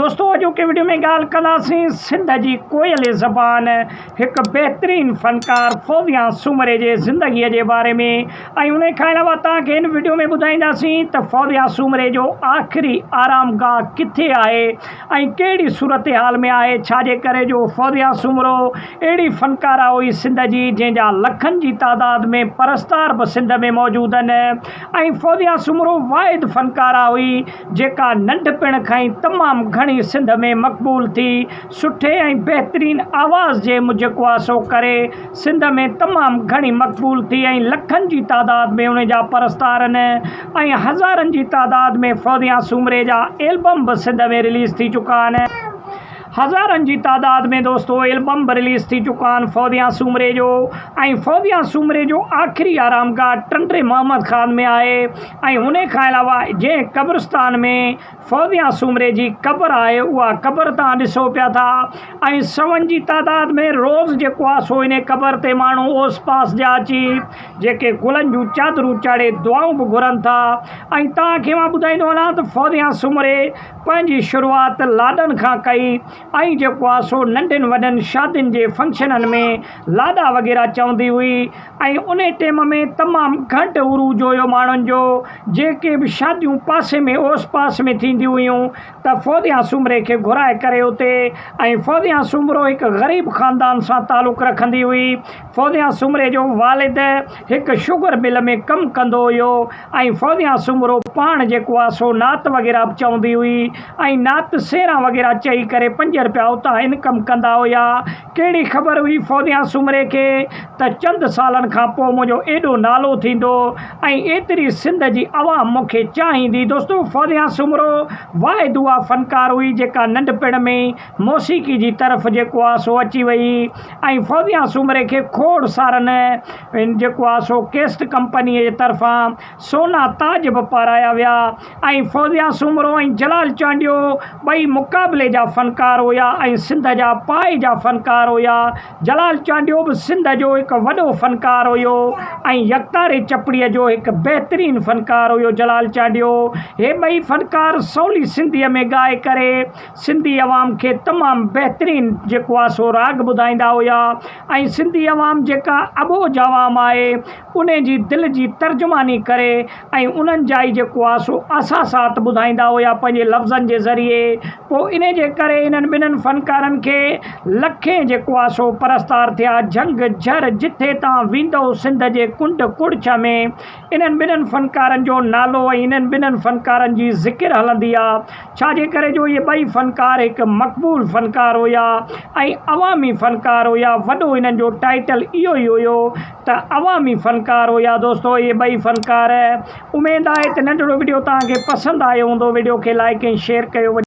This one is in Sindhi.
دوستو اڄوڪي وڊيو ۾ ڳالهه ڪنداسين سنڌ جي ڪوئلي زبان هڪ بهترين فنڪار فوزيا سومري جي زندگي جي باري ۾ ۽ ان کان علاوه توهان کي هن وڊيو ۾ ٻڌائينداسين ته فوزيا سومري جو آخري آرام گاهه ڪٿي آهي ۽ ڪهڙي صورتحال ۾ آهي ڇا جي ڪري جو فوزيا سومرو اهڙي فنڪاره هئي سنڌ جي جنهن جا لکن جي تعداد ۾ پرستار به سنڌ ۾ موجود آهن ۽ فوزيا سومرو واحد فنڪاره هئي جيڪا ننڍپڻ کان ئي تمام گهڻي سنڌ ۾ مقبول ٿي، سٺي ۽ بهترين آواز جي جيڪو آ سو ڪري سنڌ ۾ تمام گهڻي مقبول ٿي ۽ لکن جي تعداد ۾ ان جا پرستار آهن ۽ هزارن جي تعداد ۾ فوزيا سومري جا البم به سنڌ ۾ رليز ٿي چڪا آهن. هزارن جي تعداد ۾ دوستو البم به رليز ٿي چڪا آهن فوزيا سومري جو ۽ فوزيا سومري جو آخري آرامگاهه ٽنڊي محمد خان ۾ آهي ۽ ان کان علاوه جنهن قبرستان ۾ فوزيا سومري جي قبر آهي اها قبر توهان ڏسو پيا ٿا ۽ سون جي تعداد ۾ روز جيڪو آهي سو ان قبر تي ماڻهو اوس پاس جا اچي جيڪي گلن جون چادرون چاڙهي دعائون به گهرن ٿا ۽ توهان کي مان ٻڌائيندو هلان ته فوزيا سومري پنهنجي شروعات لاڏن کان ڪئي ۽ جيڪو آهي سو ننڍين وڏن شادين جي فنڪشنن ۾ لاڏا وغيره چوندي هئي ۽ انهي ٽيم ۾ تمام گهٽ عروج هيو ماڻهن جو جيڪي به شاديون پاسي ۾ اوس پاس ۾ ٿينديون هيون ته فوزيا سومري کي گهرائي ڪري اتي ۽ فوزيا سومرو هڪ غريب خاندان سان تعلق رکندي هئي فوزيا سومري جو والد هڪ شگر مل ۾ ڪم ڪندو هيو ۽ فوزيا سومرو پاڻ جيڪو آ سو نعت وغيره به چوندي هئي ۽ نعت سيرا وغيره چئي ڪري پنج رپيا اتان انڪم ڪندا هيا. ڪهڙي خبر هئي فوزيا سومري کي ته چند سالن کان پوء منهنجو ايڏو نالو ٿيندو ۽ ايتري سنڌ جي عوام مون کي چاهيندي. دوستو فوزيا سومرو واحد اها فنڪار هئي جيڪا ننڍپڻ ۾ ئي موسيقي جي طرف جيڪو آ سو اچي وئي ۽ فوزيا سومري کي کوڙ سارن جيڪو آ سو ڪيسٽ ڪمپنيء جي طرفان سونا تاج به پارايا ويا ۽ فوزيا سومرو ۽ جلال چانڊيو ٻئي مقابلي جا فنڪار هيا ۽ سنڌ جا پائي جا فنڪار هيا. جلال چانڊيو به سنڌ جو هڪ وڏو فنڪار هيو ۽ يڪتاري چپڙيء جو هڪ بهترين فنڪار هيو جلال چانڊيو. هي ٻئي فنڪار سولي سنڌيء ۾ ڳائي ڪري سنڌي عوام کي تمام بهترين جيڪو آ سو راڳ ٻڌائيندا هيا ۽ سنڌي عوام جيڪا اٻوجهه عوام آهي انهي جي دل جي ترجماني ڪري ۽ انهن جا ئي جيڪو آ سو احساسات ٻڌائيندا هيا پنهنجي لفظن جي ذريعي پوء انهي جي ڪري انهن ٻنهن فنڪارن کي لکين جيڪو آ سو پرستار ٿيا جهنگ جهر جٿي تان ويندؤ سنڌ جي ڪنڊ ڪڙڇ ۾ انهن ٻنهن فنڪارن جو نالو ۽ انهن ٻنهن فنڪارن جي ذڪر هلندي آ ڇا جي ڪري جو اهي ٻئي فنڪار هڪ مقبول فنڪار هيا ۽ عوامي فنڪار هيا وڏو انهن جو ٽائيٽل اهو ئي هيو ته عوامي فنڪار هيا دوستو اهي ٻئي فنڪار اميد آهي ته ننڍڙو وڊيو توهان کي پسند آيو هوندو وڊيو کي لائيڪ ۽ شيئر ڪيو وڃي.